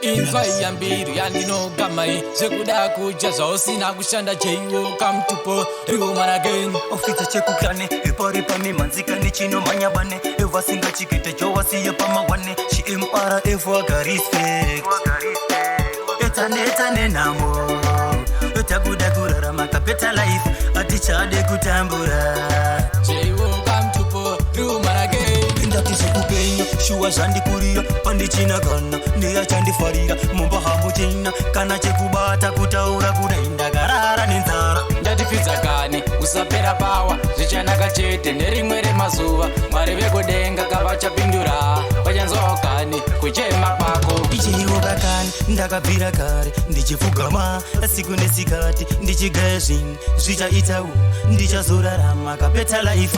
Inzwa iyambiri yandinogamai, zvekuda kudya zvausina kushanda. Cheiwo kamutupo real again. Ofisa chekukane ipari pamimhanzikane chinomhanya bane evasingachikete chowasiye pamawane chimrf wakarespect etaneta nenhamo, takuda kurarama kabetter life, atichade kutambura. Cheiwo kamutupo real again. Ndati zvekupenyu shuwa zvandikurira, pandichina kana ndeyachandifarira, mumba hamuchina kana chekubata, kutaura kudai ndakarara nenzara. Ndatifidza kani, usapera power, zvichanaka chete nerimwe remazuva. Mwari vekudenga kavachapindura, vachanzwawo kani kuchema kwako. Ichiriwo kakani, ndakabvira kare ndichipfugama siku nesikati, ndichigaya zvinhu zvichaitawo, ndichazorarama kabetter life.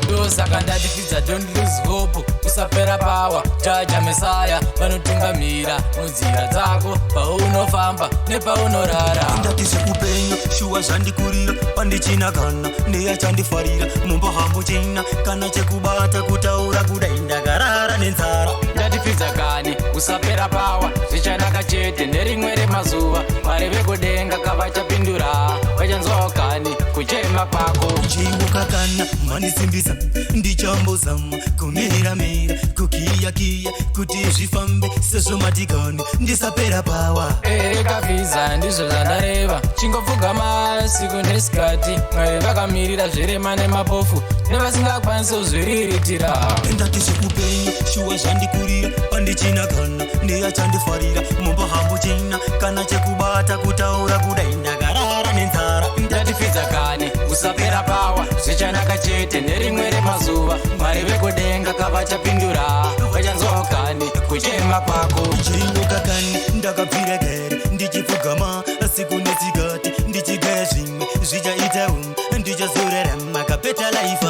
Ndosaka ndatifidza, don't lose hope, usapera power. Jah Jah Messiah vanotungamira munzira dzako, paunofamba nepaunorara. Ndati zveupenyu shuwa zvandikurira, pandichina kana ndeyachandifarira, mumba hamuchina kana chekubata, kutaura kudai ndakarara nenzara. Ndatifidza kani, usapera power, zvichanaka chete nerimwe remazuva. Mwari vekudenga kavachapindura, vachanzwawo kani kuchema kwako. Chiuka kana manisimbisa, ndichambozama kumiramira kukiyakiya kuti zvifambe sezvo matikani, ndisapera power. Ekabviza, ndizvo zvandareva, chingopfugama siku nesikati. Mwari vakamirira zvirema nemapofu nevasingakwanisi kuzviriritira. Ndati zveupenyu shuwa zvandikurira, pandichina kana ndeyachandifarira, mumba hamuchina kana chekubata, kutaura kudai ndakarara nenzara. Ndatifidza kani, usapera power, zvichanaka chete nerimwe remazuva. Mwari vekudenga kavachapindura, vachanzwawo kani kuchema kwako. Chiuka kani, ndakabvira kare ndichipfugama siku nesikati, ndichigaya zvimwe zvichaitawo, ndichazorarama kabetter life.